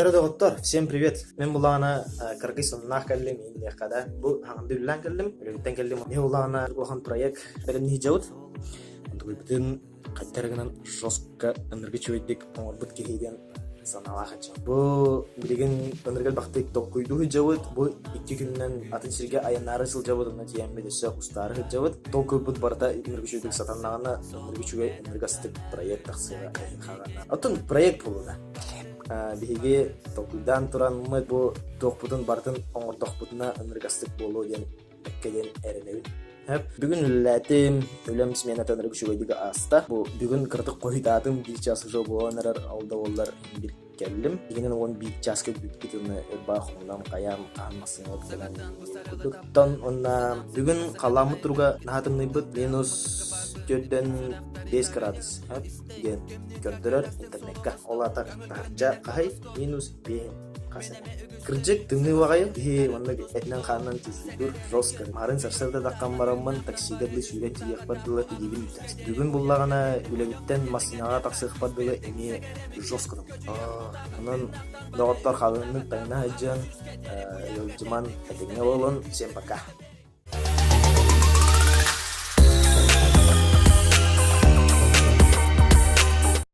Дьэ доҕоттор, всем привет! Мин булаана кыргый сонуннаах кэллим, иинниэххэ да. Бу хаҥанды үлэлээн кэллим, үлэбиттэн кэллим. Мин булаана улахан проект бэлэмниһи Онтукуйбутун хайдах гынан жестко ыныргы үчүгэйдик оҥорбут киһи диэн санаалаах ачча. Бу билигин ыныргы элбэхтик толкуйдуу сылдьабыт. Бу икки күнүнэн атын сиргэ айаннаары сылдьабыт, онно тиийэммит өссө устаары сылдьабыт. Толкуйбут барыта ыныргы үчүгэйдик сатаннаҕына, ыныргы үчүгэй, ыныргы астык проект тахсыаҕа хаҕана. Оттон проект буолуо Биһиги толкуйдаан тураммыт бу туохпутун барытын оҥордохпутуна ынырык астык буолуо диэн бэккэ диэн эрэнэбин. Бүгүн үлэлээтим, үлэм смената ынырык үчүгэйдик ааста. Бу бүгүн кыратык хойутаатым, биир чаас уже буолан эрэр, ол да буоллар биир кэллим. Игинэн 11 чааска бүппүт уонна ырбаах хомунан хайаан хаһан массыыналар кэлэн курдук. Оттон уонна бүгүн халааммыт туруга наһаа тымныйбыт минус 4-5 градус диэн көрдөрөр интернекка. Ол аата таһырдьа хаһый минус 5 хас эрэ. Кырдьык, тымныы баҕайы. Киһи оннук этинэн-хаанынан чувствуйдуур жестко. Марын сарсыарда таххан бараммын таксига дылы сүүрэн тиийиэхпэр дылы илиибин бүтэр. Бүгүн буллаҕына үлэбиттэн массыынаҕа тахсыахпар дылы эмиэ жестко Онон доҕоттор халыҥнык таҥна сылдьан, ыалдьыман, этэҥҥэ буолун. Всем пока.